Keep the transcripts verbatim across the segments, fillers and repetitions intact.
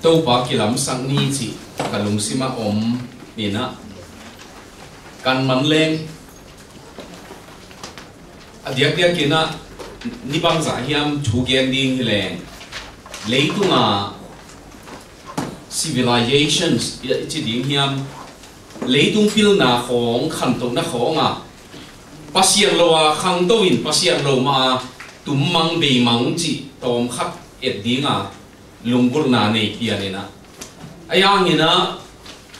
Topa kilamsak ni cih ka lungsimah om inah, kan man leng a diakdiak inah ni bangzah hiam thu gen ding hi leng, leitunga civilizations i ci ding hiam, leitung pilna khawng, khantohna khawng a Pasian lo a khangto in Pasian lo mah a tummang beimang cih tawmkhat et dinga lunggulhna nei pian inah, a yang inah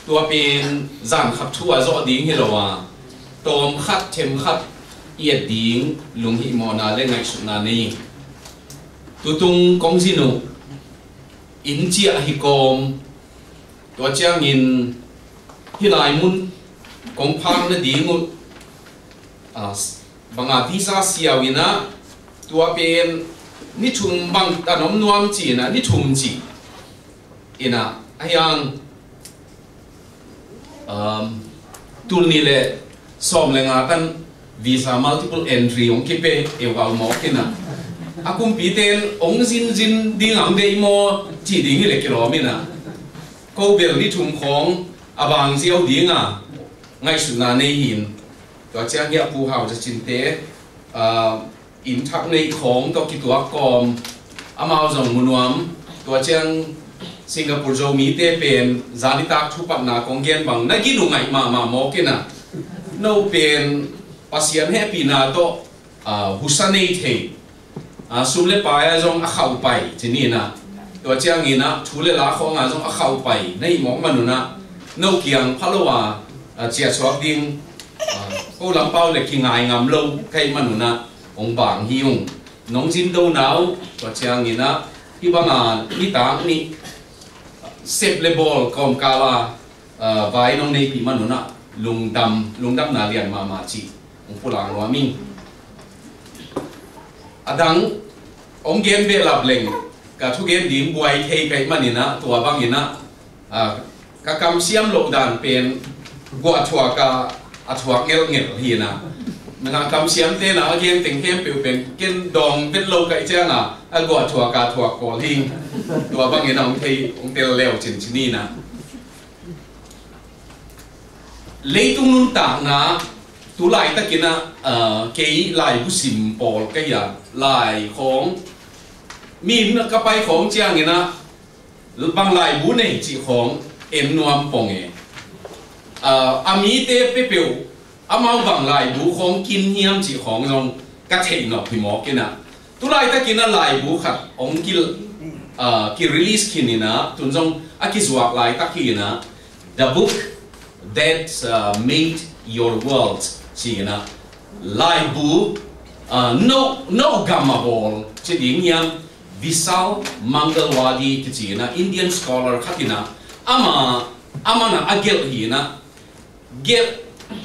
tua pen zan khat thu a zawh ding hi lo a, tawmkhat themkhat i et ding lunghihmawhna le ngaihsutna nei. Tutung kong zin uh inn ciah hi kawm, tua ciangin hih lai mun kong phak nading uh, ah, banga visa siau inah, tua pen ni thum bang tan om nuam ci inah, ni thum ci inah, a hiang, um, tul nih le sawm le nga tan visa multiple entry hong kipe eu au mawk inah, a kumpite in hong zinzin ding ang deih maw ci ding hi le kilawm inah, ko bel ni thum khawng a bang ziau dinga ngaihsutna nei hi in. Tua ciang hi a Pu Hau Za Cinte, ah, inn thak neih khawng tawh kituak kawm, amau zong mu nuam. Tua ciang Singapore Zomite pen zanitak thupatna kong gen bang na gin uh ngaih mahmah mawk inah, no pen Pasian hehpihna tawh, ah, husa nei thei, ah, sum le pai a zong a khauh pai ci ni inah, tua ciang inah thu le la khawng a zong a khauh pai na hih mawk man unah, no kiang pha lo a, ah, ciahsuak ding, ah, ko lampau le kingai ngam lo ka hih man unah hong bang hi ung. Nong zin do nau, tua ciang inah hih banga nitak nih sep le bawl kawmkal a, ah, vai nong neipih man unah lungdam, lungdamna lian mahmah cih hong pulak nuam ing. A dang hong gen behlap leng ka thugen ding buai thei ka hih man inah, tua bang inah, ah, ka kamsiam loh dan pen guahthuak a, a thuak ngelhngelh hi inah. Nang a kamsiamte na a gen teng khempeuh pen ken dawng vet lo ka hih cianga a guahthuak a thuak pawl hi. Tua bang inah hong thei, hong tel leu cin ci ni inah. Leitung nuntakna, tu laitakin ah, ah, kei laibu sim pawl ka hi a, lai khawng, mi inn ka pai khawng ciangin ah, bang laibu nei cih khawng en nuam pong e. Ah, a mite peuhpeuh, amau bang laibu khawng kin hiam cih khawng zong ka theih nop hi mawk in ah. Tu laitakin ah laibu khat hong ki, ah, ki-release khin in ah, tun zong a kizuak laitak hi in ah, The Book That, ah, Made Your World ci in ah. Laibu, ah, no, no gam a bawl ci ding hiam, Vishal Mangalwadi kici in ah, Indian scholar khat in ah, ama, aman ah a gelh hi in ah, gelh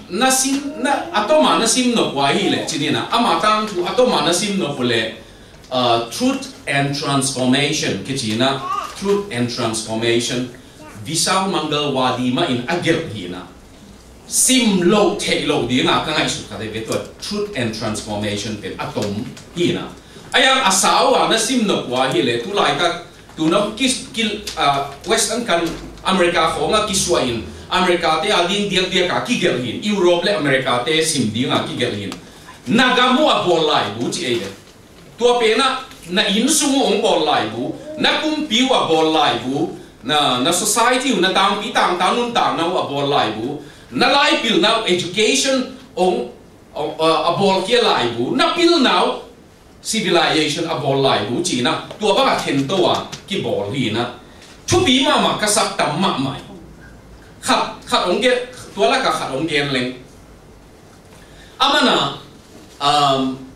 na sim, na, a tawm a na sim nop uh ahih leh ci ni in ah, ama tangthu a tawm a na sim nop uh leh, uh, Truth and Transformation kici in ah, Truth and Transformation, Vishal Mangalwadi mah in a gelh hi in ah, sim loh theih loh ding a ka ngaihsut khat hi ve, tua Truth and Transformation pen a tom hi in ah. A yang a sau a na sim nop uh ahih leh, tu laitak, tu na ki, ki, ah, Western kan America khawng ah kisuah in, America te a ding diakdiak a kigelh hi in, Europe le America te sim ding a kigelh hi in. Na gam uh a bawl laibu ci ei ve. Tua pen ah na inn sung uh hong bawl laibu, na kumpi uh a bawl laibu, na, na society uh, na tangpi tangta nuntakna uh a bawl laibu, na laipilna uh, education hong, hong, ah, a bawl khia laibu, na pilna uh, civilization a bawl laibu ci in ah, tua bang a thento a kibawl hi in ah. Thupi mahmah, ka sak tam mahmah hi. Khat, khat hong gen, tua lak ah khat hong gen leng. Aman ah, um,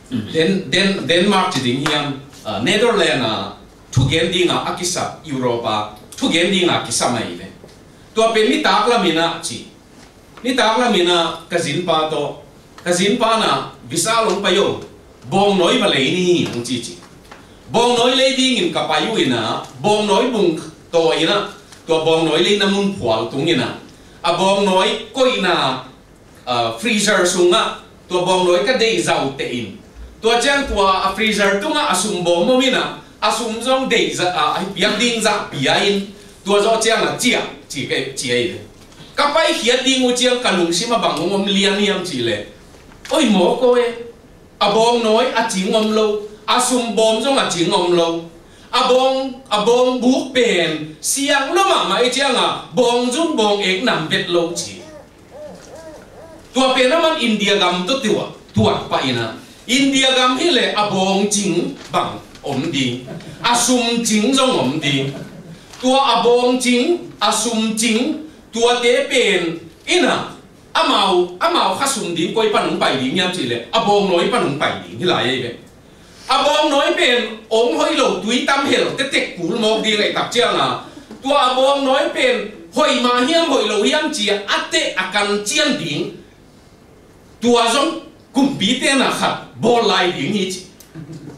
Den-, Den-, Denmark ci ding hiam, uh, Netherlands ah thugen ding a a kisap, Europe ah thugen ding a kisam ahi ve. Tua pen nitak lam in ah ci. Nitak lam in ah ka zinpa tawh, ka zinpa in ah Vishal hong pai o, bawngnawi va lei ni hong ci ci. Bawngnawi lei dingin ka pai uh in ah, bawngnawi bung tawi in ah, tua bawngnawi leina mun phual tung in ah, a bawngnawi koihna, ah, freezer sungah tua bawngnawi ka deih zauteh in, tua ciang tua a freezer tungah a sum bawm om in ah, A sum zong deih zah, a, a piak ding zah pia in, tua zawh ciang a ciah ci ka, ci ahi ve. Ka paikhiat ding uh ciang ka lungsim ah bang hong om lian hiam cih leh, oi mawk aw e, a bawngnawi a cing om lo, a sum bawm zong a cing om lo. A bawng, a bawng buk pen siang lua mahmah i ciang a, bawng zun bawng ek nam vet lo ci. Tua pen a man India gam tawh tuah, tuah pah in a, India gam hi leh a bawng cing bang om ding, a sum cing zong om ding. Tua a bawng cing, a sum cing, tuate pen in a, amau, amau kha sum ding koi pan hong pai ding hiam cih leh a bawngnawi pan hong pai ding hi lai ei ve. A bawngnawi pen ong hoih lo, tui tam hel tektek kul mawk ding ahih tak ciang a, tua a bawngnawi pen hoih mah hiam hoih lo hiam ci a, a teh a kan cian ding. Tua zong kumpite na khat bawl lai ding hi ci.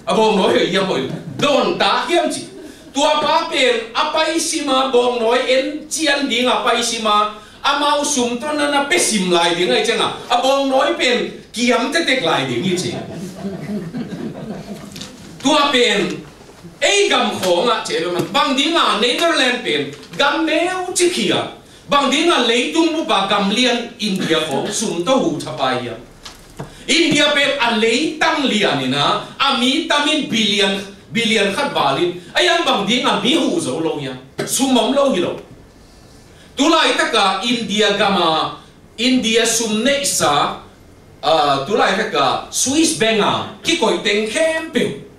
A bawngnawi hoih hiam hoih lo, dawn ta hiam ci. Tua pa pen a paisim a, bawngnawi en cian ding a paisim a, amau sum tawh na na pesim lai ding ahih ciang a, a bawngnawi pen kiam tektek lai ding hi ci. Tua pen ei gam khawng ah ci ei ve, bang ding a Netherlands pen gam neu ci khi a, bang ding a leitung bup a gam lian India khawng sum tawh hu thapai hiam? India pen a leitang lian in a, a mi tam in billion, billion khat val in, a iang bang ding a mi hu zo lo hiam? Sum om lo hi lo. Tulaitak a India gam a, India sum neihsa, ah, tulaitak a Swiss bank a kikoih teng khempeuh,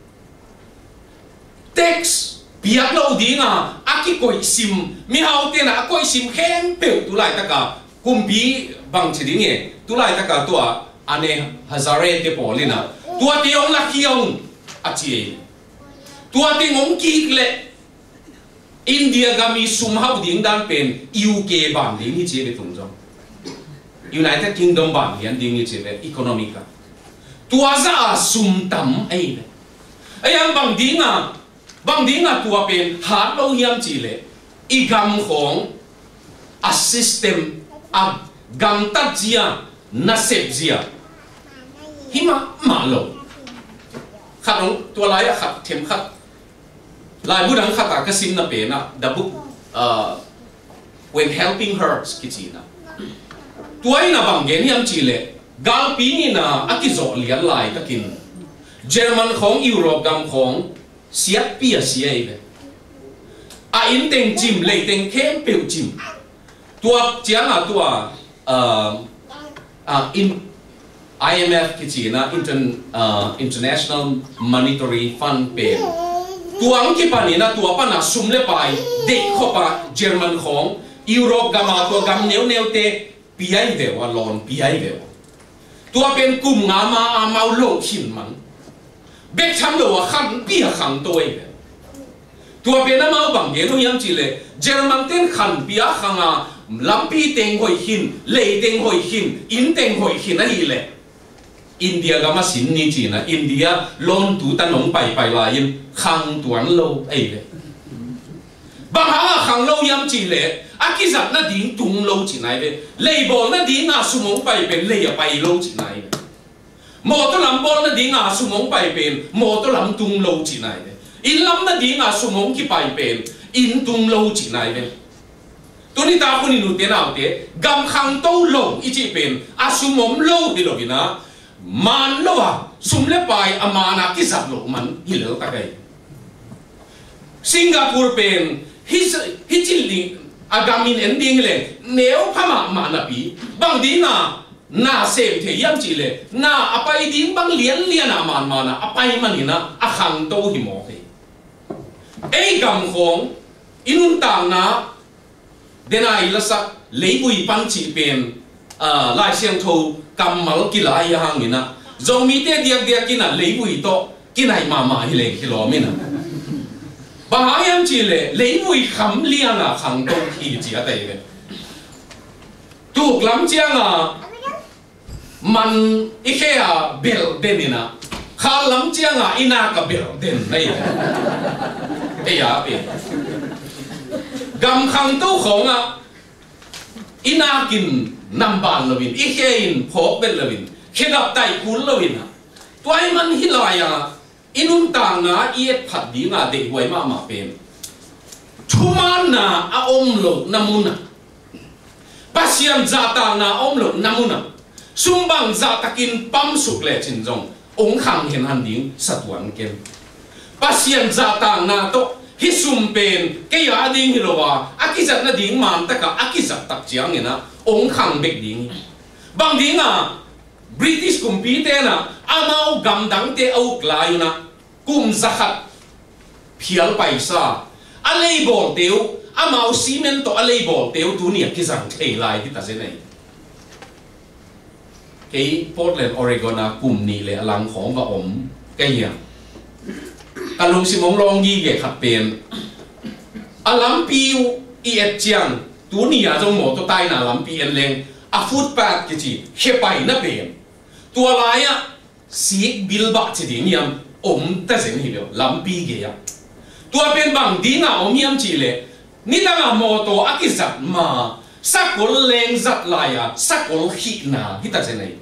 tax piak lo ding a, a kikoih sim, mihaute na a koih sim khempeuh tulaitak a, kumpi bang ci ding e, tulaitak a tua Anna Hazare te pawl in a, tuate hong lakhia un a ci ei. Tuate hong kik leh India gam i sum hauh ding dan pen U K ban ding hi ci ve, tung zong United Kingdom ban lian ding hi ci ve, economic a. Tua zah a sum tam ei ve. A iang bang ding a, bang ding a tua pen hat lo hiam cih leh, i gam khawng a system, a gamtat zia, nasep zia hi mahmah lo. Khat hong, tua lai a khat, them khat, laibu dang khat a ka simna pen a, the book, uh, When Helping Hurts kici na. Tua in a bang gen hiam cih leh, galpi nih na a kizawh lian laitakin German khawng, Europe gam khawng siatpi a sia ei ve. A inn teng cim, lei teng khempeuh cim. Tua ciang a tua, um, uh, in, I M F kici na, Inter-, uh, International Monetary Fund pen, tua hong kipan in a, tua pan a sum le pai deih khop a, German khawng, Europe gam a tua gam neuneute pia hi ve ua, loan pia hi ve ua. Tua pen kum nga ma amau loh khin man. Bek tham lo a khanpi a khangto ei ve. Tua pen amau bang gen uh hiam cih leh, German ten khanpi a khang a, lampi teng hoih khin, lei teng hoih khin, inn teng hoih khin ahih leh, India gam a sin ni ci na, India loan tu tan hong paipai lai in khang tuan lo ei ve. Bang hang a khang lo hiam cih leh, a kizat nading tung lo ci nai ve. Lei bawl nading a sum hong pai pen lei a pai lo ci nai ve. Mawtaw lam bawl nading a sum hong pai pen mawtaw lam tung lo ci nai ve. Inn lam nading a sum hong kipai pen inn tung lo ci nai ve. Tuni tak hun i nute naute, gam khangto lo i cih pen a sum om lo hi lo in a, man lo a, sum le pai a man a kizat loh man hi lel tak ei. Singapore pen hi, hi cin ding a gam in en ding hi leh neu pha mahmah napi, bang ding a na sem thei hiam cih leh, na a pai ding bang lianlian a man man a a pai man in a, a khangto hi mawk hi. Ei gam khawng i nuntakna, dena i lasak leivui pan cih pen, ah, Lai Siangtho kammal kilai a hang in a, Zomite diakdiak in a leivui tawh kinai mahmah hi leng kilawm in a. Bang hang hiam cih leh leivui kham lian a khangto hi ci a tei ve. Tuk lam ciang a man i khe a belh den in a, khal lam ciang a i nak a belh den na hi. Ei a pen gam khangto khawng a i nak in namban lo in, i khe in phawk belh lo in, khe gap taih kul lo in a, tua i man hi lai a I nuntakna i etphat dinga deihhuai mahmah pen thumaanna a om lohna munah, Pasian zahtakna a om lohna munah, sum bang zahtakin pamsuk lecin zong ong khang henhan ding sa tuan ken. Pasian zahtakna tawh hih sum pen kei a ding hi lo a, a kizat nading mantakah a kizat tak ciangin ah ong khang bek ding hi. Bang dinga British kumpite in ah amau gamdangte a uk lai un ah kum zakhat phial paisa a leibawlte uh, amau cement tawh a leibawlte uh tuni a kizang thei lai hi ta zen ei. Kei Portland, Oregon a kum nih le a lang khawng va om ka hiam. Ka lungsim ong lawng gige khat pen, a lampi uh i et ciang, tuni a zong mawtaw taina lampi en leng, a footpath kici khepaina pen, tua lai-ah sik bilbah ci ding hiam, om ta zen hi lo, lampi gei-ah. Tua pen bang dinga om hiam cihleh, nidanga mawtaw a kizat ma, sakol leng zat lai-a sakol khihna hi ta zen ei.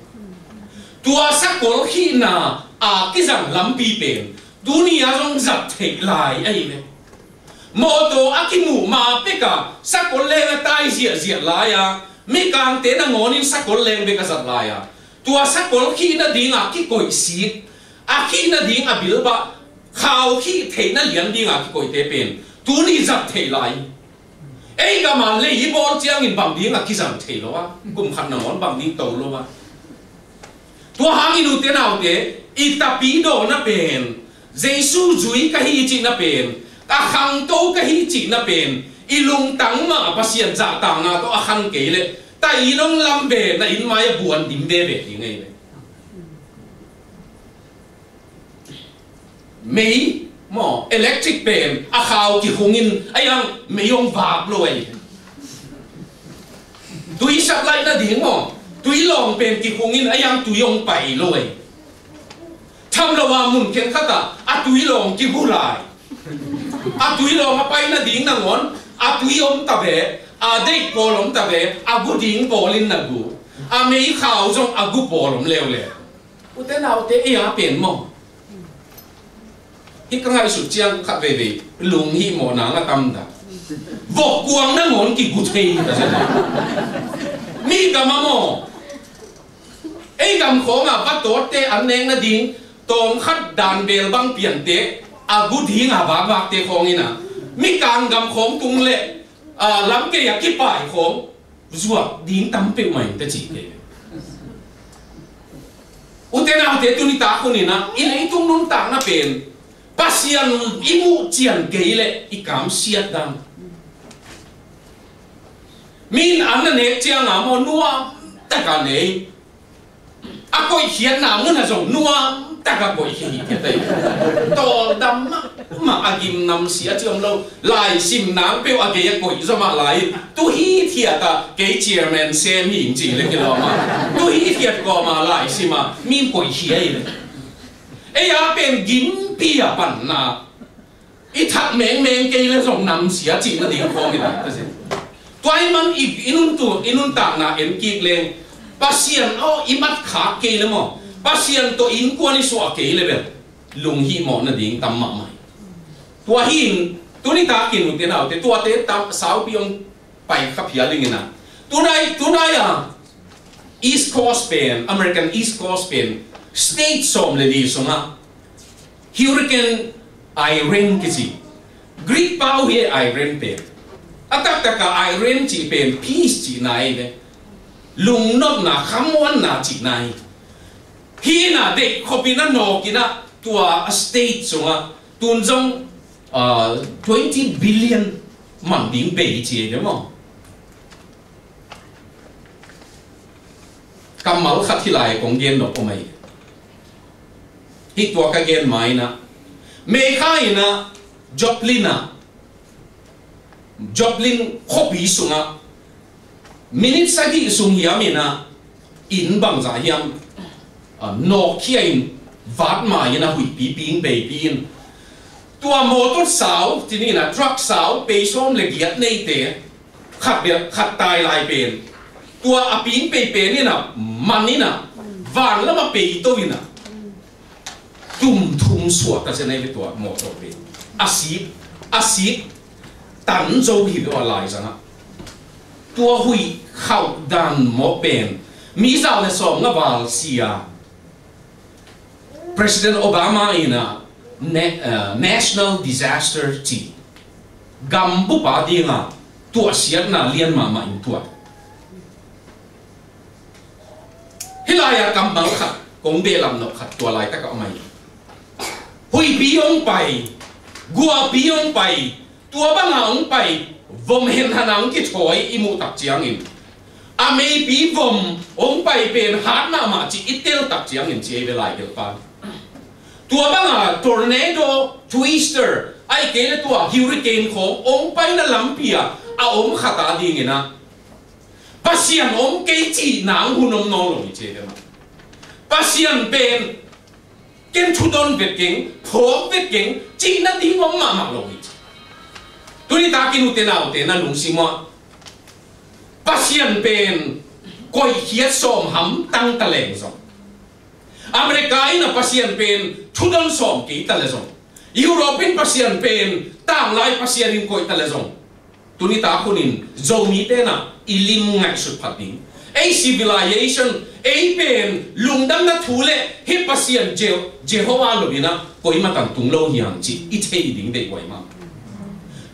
Tua sakol khihna a kizang lampi pen tuni a zong zat theih lai ahi ve. Mawtaw a kimuh ma peka sakol leng a tai ziahziah lai-a, mikangte nangawnin sakol leng bek a zat lai-a, tua sakol khihna dinga kikoih sik, a khihna ding a bilbah, khau khih theihna lian dinga kikoihte pen tuni zat theih lai. Ei gam a lei i bawl ciangin bang dinga kizang thei lo a, kum khat nangawn bang ding to lo a. Tua hangin ute naute, i tapidaw na pen, Jesu zui ka hi cihna pen, a khangto ka hi cihna pen, i lungtang mah Pasian zahtakna tawh a khan kei leh, ta i nong lam ve, na inn mai a buan dim veve ding ei ve. Mei maw, electric pen a khau kihungin a iang mei ong vak lo ei. Tui sak laih nading maw, tui lawng pen kihungin a iang tui ong pai lo ei. Tham lo a mun khenkhat ah a tui lawng kigu lai. A tui lawng a pai nading nangawn a tui om ta ve, a deih pawl om ta ve, a gu ding pawlin na gu. A mei khau zong a gu pawl om leuleu. Ute naute, ei a pen maw, hih ka ngaihsut ciang khat veivei lunghimawhna a tam ta. Vokkuang nangawn kigu thei ta zen. Mi gam a maw, ei gam khawngah va tawtte an nek nading tawm khat dan bel bang piante a gu dinga vakvakte khawngin ah, mikang gam khawng tung leh, a, lam kei a kipai khawng zuak ding tam peuhmah in ta cih kei. Ute naute, tuni tak hunin ah i leitung nuntakna pen Pasian i muh cian kei leh i kamsiat dan. Min an na nek cianga maw, nuam taka nei. A koihkhiatna munah zong nuam taka koihkhia hi kei tei. Tawldam mahmah, a gim namsia ci om lo. Laisim nang peuh a gei a koih zaw mah lai. Tu hithiat a kei chairman sem hi ing ci le kilawm a. Tu hithiat kawma laisim a min koihkhia hi le. Ei a pen gimpi a panna. I thak mengmeng kei le zong namsia cihna ding khawng i lak ta zen. Tua ahih man i, i nuntu, i nuntakna en kik leng, Pasian aw i mat khak kei le maw, Pasian tawh innkuan i suah kei le bel lunghimawh nading tam mahmah hi. Tua hi in, tuni takin ute naute, tuate tam saupi om pai kha phial dingin ah. Tunai, tunai a East Coast pen, American East Coast pen, state sawm le li sungah Hurricane Irene kici. Greek pau hi Irene pen. A taktaka Irene cih pen peace cihna hi ve. Lungnopna, khamuanna cihna hi. Hih in ah deih khopin a nawkin ah tua a state sungah tun zong, ah, twenty billion man ding bei ci ei ve maw. Kammal khat hih lai kong gen nop om ei. Hih tua ka gen ma in ah, Mei kha in ah, Joplin ah, Joplin khuapi sungah minit sagih sung hiam in ah, inn bangzah hiam, ah, nawkkhia in vat ma in a huihpi ping beipi in. Tua mawtaw sau, ci ni in ah, truck sau, pei sawm le giat neite, khat bel, khat tai lai pen. Tua a ping pei pen in ah, man in ah, van lam a pei to in ah, tum thum suah ta zen ei ve tua mawtaw ve. A sik, a sik tan zo hi ve a lai zangah. Tua huih khauh dan mawh pen mi zau le sawm nga val sia President Obama in a na-, uh, national disaster ci gambupa dinga tuahsiatna lian mahmah in tuah. Hih lai-ah kammal khat kong behlap nop khat tua laitakah om ahi. Huihpi hong pai, guahpi hong pai, tua banga hong pai vom henhana hong kithawi i muh tak ciangin, a meipi vom hong pai pen hat mahmah ci i tel tak ciangin ci ei ve lai gelhpa. Tua banga tornado, twister, ahih kei le tua hurricane khawng hong paina lampi-ah a om khat a dinginah Pasian om kei cih nang hun om nawn lo hi ci ei ve mah. Pasian pen ken thudon vet keng, phawk vet keng cihna ding om mahmah lo hi ci. Tuni takin ute naute na lungsim ah Pasian pen koihkhiat sawm hamtang ta leng zong, America in a Pasian pen thudon sawm kei ta le zong, Europe in Pasian pen tanglai Pasian in koih ta le zong, tuni tak hunin Zomite na i lim ngaihsut phat ding. Ei civilization, ei pen lungdamna thu le hih Pasian Je-, Jehovah loinah koima tan tung lo hiam cih i thei ding deihhuai mah.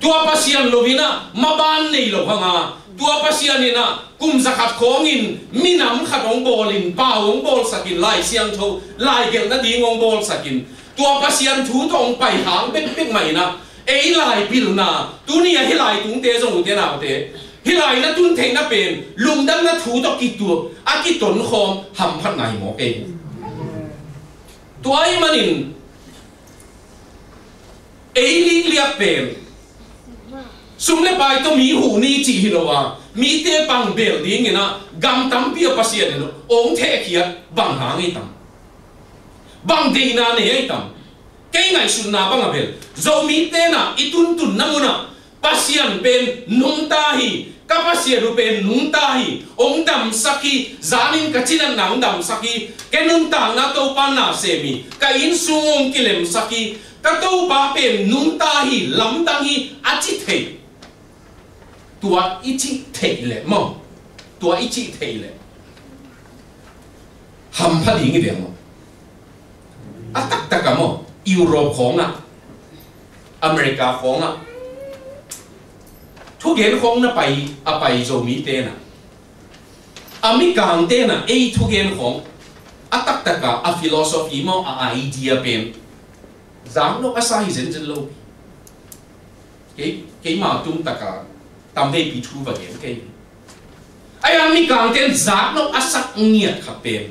Tua Pasian loinah maban nei lo hanga, tua Pasian inah kum zakhat khawngin minam khat hong bawlin, pau hong bawlsakin, Lai Siangtho laigelhna ding hong bawlsakin, tua Pasian thu tawh hong pai hang bekbek mah inah ei lai pilna, tuni a hih lai tungte zong ute naute, hih lai na tun theihna pen lungdamna thu tawh kitu a kitonkhawm hamphatna hi mawk ei. Tua ahih manin ei likliak pen sum le pai tawh mi huh ni cih hi lo a, mite pangbel dinginah gam tampi a Pasian in hong thehkhiat bang hang ei tam? Bang deihna nei ei tam? Kei ngaihsutna bangah bel Zomite na i tuntunna munah Pasian pen nungta hi, ka Pasian uh pen nungta hi, hong damsak hi, zanin ka cinatna hong damsak hi, ka nuntakna Topa na sem hi, ka innsung hong kilemsak hi, ka Topa pen nungta hi, lamdang hi, a ci thei. Tua i cih theih leh maw, tua i cih theih leh hampha ding hi ve maw? A taktak ah maw, Europe khawngah, America khawngah thugen khawng na pai, a pai Zomite na, a mikangte na ei thugen khawng a taktak ah a philosophy maw, a idea pen zak nop a sa hi zenzen lo. Kei, keima tung taka tamveipi thu va gen kei. Ahi hang mikangte'n zak nop a sak ngiat khat pen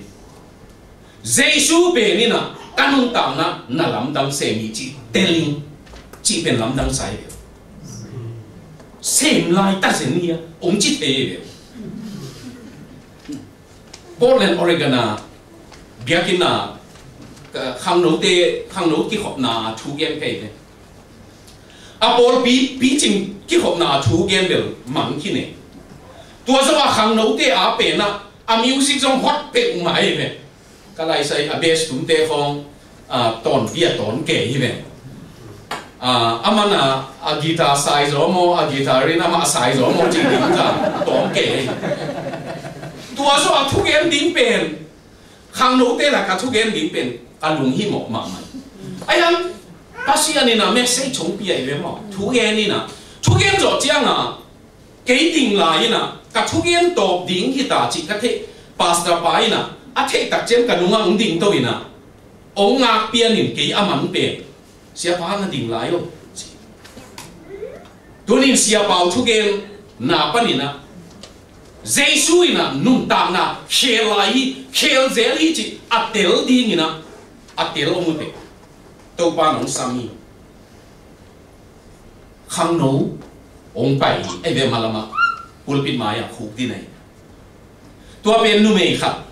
Jesu pen in a ka nuntakna na lamdang sem hi cih telling cih pen lamdang sa hi ve. Sem lai ta zen hi a, ong ci thei hi ve. Portland, Oregon a biakinn a, ka, khangnote, khangno kikhopna thu gen kei ve. A pawlpi picing kikhopna thu gen bel mang khin e. Tua zong a khangnote a pen a, a music zong hot peuhmah hi ve. Ka laisai a bass tumte khawng, a, tawnpi a tawn kei hi ve. A, aman a, a guitar sai zaw maw, a guitar in amah sai zaw maw cih ding ta tawn kei. Tua zong a thugen ding pen, khangnote lak a thugen ding pen a lunghimawh mahmah. Ahi hang Pasian in a message hong pia hi ve maw? Thugen in a, thugen zawh ciang a, kei ding lai in a, ka thugen tawp ding hi ta cih ka theih pastor pa in a, a theih tak ciang ka nungah hong dingto in a, hong ngak pian in kei a man pen, Siapa na ding lai aw, ci. Tunin Siapa uh thugen na panin a, Jesu in a nuntakna khel lai hi, khel zel hi cih a tel ding in a, a tel om uh teh. Topa nong sam hi. Khangno hong pai hi, ei ve malam ah pulpit mai ah khuk ding ahi. Tua pen numei khat,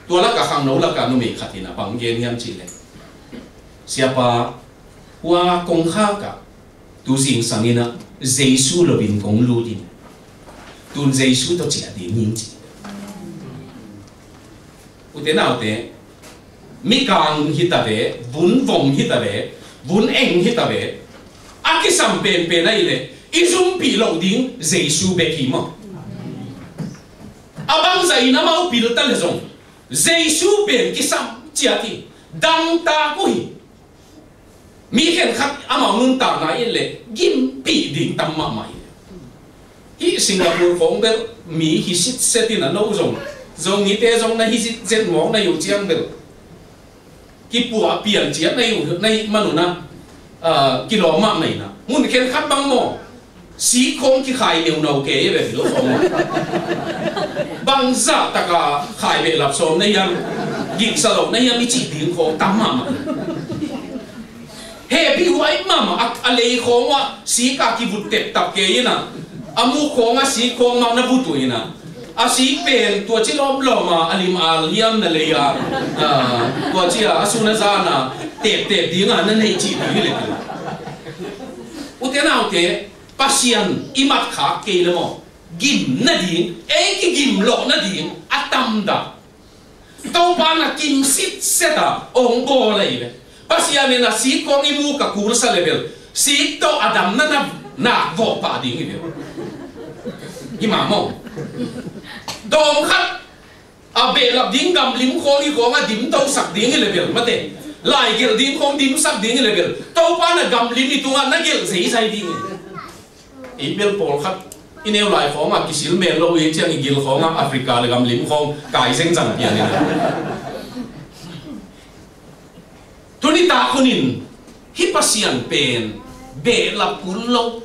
tua lak a khangno lak a numei khat in a bang gen hiam cih leh, Siapa, hua kongkhak ah tu zingsang in a Jesu lo in kong lut in, tun Jesu tawh ciah ding hi ing ci. Ute naute, Mikang hi ta ve, vun vom hi ta ve, vun eng hi ta ve. A kisam penpen ahih leh i zumpih loh ding Jesu bek hi maw. A bangzah in amau pil ta leh zong Jesu pen kisam ciat hi, dangtak uh hi. Mi khenkhat amau nuntakna in leh gimpih ding tam mahmah hi. Hih Singapore khawng bel mi hi sitset in a, no zong, Zomite zong na hi sitset mawk na hi uh ciang bel, kipuah pian ciat na hi uh, na hih man un ah, ah, kilawm mahmah in ah. Mun khenkhat bang maw, sik khawng kikhai neunau kei ve, pil khawng. Bangzah taka khai behlap sawm na hiam, gingsa lo na hiam i cih ding khawng tam mahmah. Hehpih huai mahmah, a, a lei khawng ah sik a kivut teptap kei in ah, a muk khawng ah sik khawng mah na vut uh in ah, a sik pen tua ci lawmlawm a, a lim al hiam na lei a, ah, tua ci a, a sun a zan a teptep ding a na neih cih ding hi leh. Ute naute, Pasian i matkhak kei leh maw, gim nading, ei kigim loh nading a tamdah. Topa na kim sitset a hong bawl ahi ve. Pasian in a sik khawng i muk a kulsa leh bel, sik tawh a damna na nak vawh pah ding hi ve. Hi mah maw. Dawm khat a behlap ding gamlim khawng i khawng a dimtosak ding hi leh bel, mate, lai gelh ding khawng dimsak ding hi leh bel, Topa na gamlim i tungah na gelh zeizai ding hi. Ei bel pawlkhat i neu lai khawng ah kisil men lo uh hi ciang i gil khawng ah Africa leh gamlim khawng kai zengzang pian in. Tuni tak hun in hih Pasian pen behlap kul lo,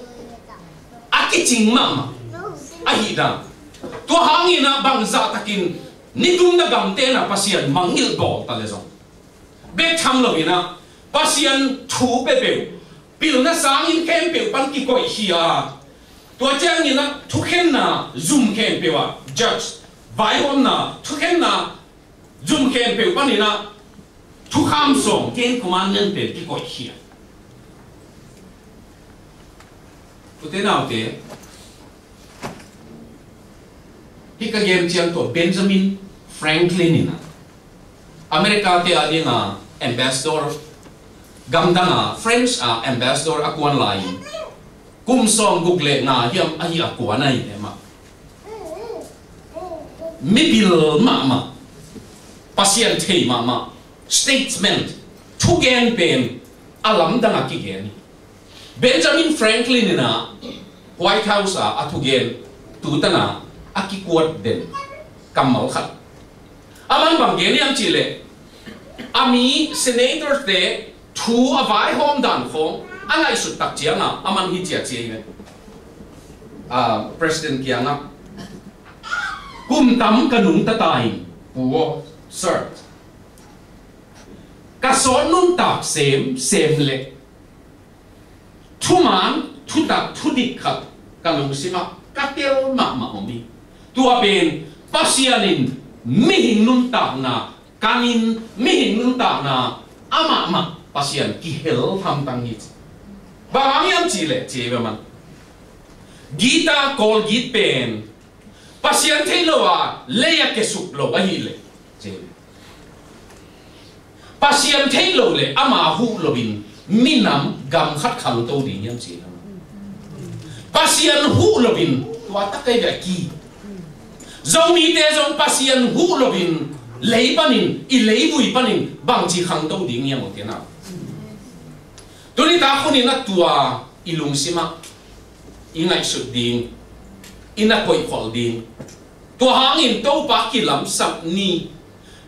a kicing mahmah ahih dan. Tua hangin ah bangzah takin nitumna gamte in ah Pasian mangngilh bawl ta leh zong, bek tham lo in ah Pasian thu peuhpeuh, pilna sangin khempeuh pan kikoihkhia. Tua ciangin ah thukhenna zum khempeuh ah, judge, vaihawmna, thukhenna zum khempeuh panin ah thukham sawm, Ten Commandment pen kikoihkhia. Ute naute, hih ka gen ciang tua Benjamin Franklin in ah, America te a ding a ambassador, gamdang a French a ambassador a kuan lai in, kum sawm guk leh nga hiam ahi a kuan ahi ve mah. Mipil mahmah, Pasian thei mahmah, statesman, thugen pen a lamdang a kigen hi. Benjamin Franklin in ah White House ah a thugen tu tan a a kikuat den kammal khat. Aman bang gen hiam cih leh, a mi senator te thu a vaihawm dan khawng a ngaihsut tak ciang ah aman hih ci a ci hi ve. Ah, President kiangah, kum tam ka nungta ta in, Pu aw, Sir, ka sawt nuntak semsem leh thuman, thutak, thudik khat ka lungsim ah ka tel mahmah om hi. Tua pen Pasian in mihing nuntakna, kan in mihing nuntakna amahmah Pasian kihel hamtang hi ci. Bang hang hiam cih leh, ci ve man, guitar Kawlgit pen Pasian theih lo a lei a kesuk lo ahih leh, ci. Pasian theih lo leh ama huh loin minam gam khat khangto ding hiam, ci. Pasian huh loin tua tak kei ve a ki. Zomite zong Pasian huh loin lei panin, i leivui panin bangci khangto ding hiam, ute nau? Tuni tak hun in a tua i lungsim ah i ngaihsut ding, i na koihkholh ding. Tua hangin Topa kilamsak ni.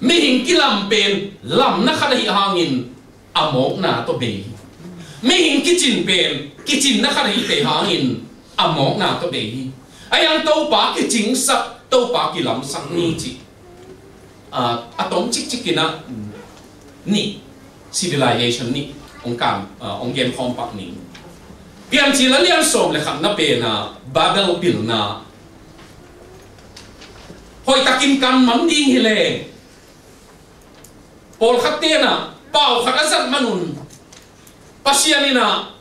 Mihing kilam pen lamna khat ahih hangin a mawkna tawh bei hi. Mihing kicin pen kicinna khat ahih theih hangin a mawkna tawh bei hi. Ahi hang Topa kicingsak, Topa kilamsak ni cih, ah, a tom cikcik in ah, nih, civilization nih hong kan, ah, hong genkhawm pak ning. Piancil a lian sawm leh khatna pen ah Babel pilna. Hoihtakin kan man ding hi leh, pawlkhatte in ah pau khat a zat man un, Pasian in ah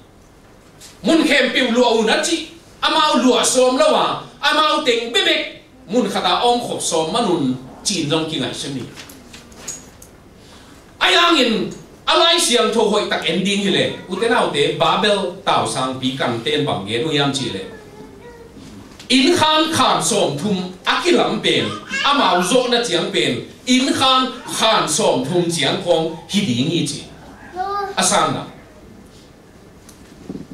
mun khempeuh luah un a cih, amau luah sawm lo a, amau teng bekbek mun khat ah a om khop sawm man un, ci-in zong kingaihsun hi. Ahi hangin a Lai Siangtho hoihtak en ding hileh, ute naute, Babel tausangpi kanten bang gen uh hiam cihleh, innkhan khan sawmthum a kilam pen, amau zawhna ciang pen innkhan khan sawmthum ciang khawng hi ding hi ci. A sanna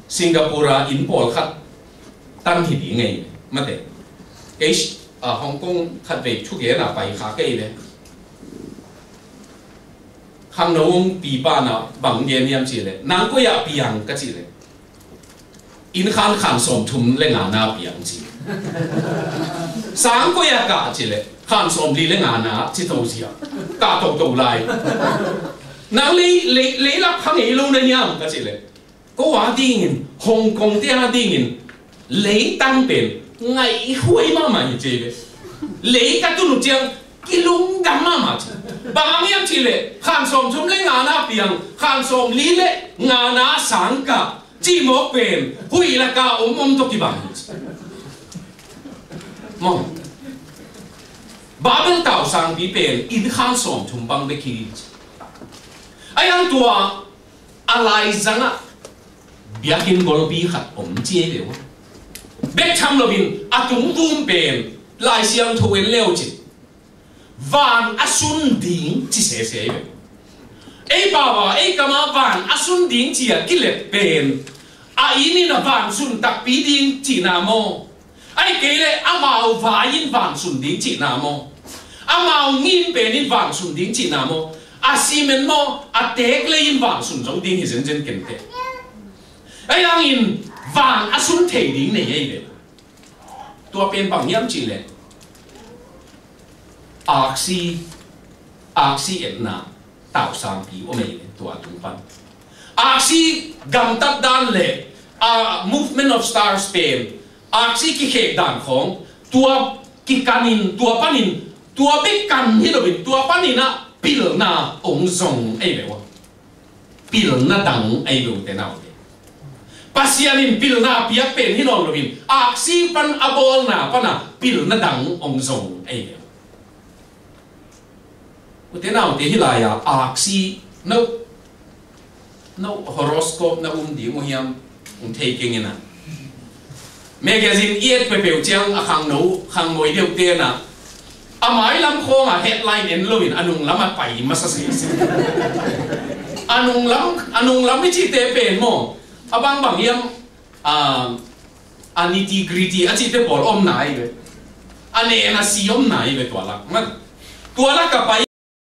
Singapore ah inn pawlkhat tan hi ding ei mate. Kei, a, Hong Kong khatvei thugen a pai kha kei le. Khangno hong pipa na bang gen hiam cihleh, nang koi ah piang ka cihleh, innkhan khan sawmthum le ngana piang ci. Sang koi ah kah cihleh, khan sawmli le ngana ci to zia. Kah toto lai. Nang lei, lei, leilak kha ngei lo na hiam ka cihleh, ko a dingin, Hong Kong te a dingin, leitang pen ngaihhuai mahmah hi ci ve. Lei ka tun uh ciang kilungdam mahmah ci. Bang hang hiam cihleh, khan sawmthum le ngana piang, khan sawmli le ngana sang kah cimawk pen huih laka om om tawh kibang hi ci. Maw, Babel tausangpi pen innkhan sawmthum bang bek hi ci. Ahi hang tua a laizangah biakinn golpi khat om ci ei ve uh. Bek tham loin a tungvum pen Lai Siangtho en leu cin van a sun ding ci sese ei ve uh. Ei pau a, ei kam a van a sun ding ci a kilep pen a inn in a van sun takpi ding cihna maw? Ahih kei leh amau vai in van sun ding cihna maw? Amau ngim pen in van sun ding cihna maw? A cement maw, a teek lei in van sun zo ding hi zenzen kei teh. Ahi hangin van a sun thei ding nei ei ve. Tua pen bang hiam cihleh, aksi, aksi etna tausangpi om ei ve tua tung pan. Aksi gamtat dan le, a, Movement of Stars pen, aksi kikhek dan khawng, tua kikanin, tua panin, tua bek kan hi loin, tua panin a pilna ong zong ei ve uh. Pilna dang ei ve uh te nau te. Pasian in pilna piak pen hi nawn loin, aksi pan a bawlna pana pilna dang ong zong ei ve uh. Ute naute, hih lai-a aksi no, no horoscope na um ding uh hiam? Ung thei keng ina. Magazine i et peuhpeuh ciang a khangno, khangmoi deuh tena a mailam khawng a headline en loin a nunglam a pai masa sese. A nunglam, a nunglam i cihte pen maw, a bangbang hiam, a, a nitty gritty a cihte pawl om nai ve. A nen a si om nai ve tua lak man. Tua lak a pai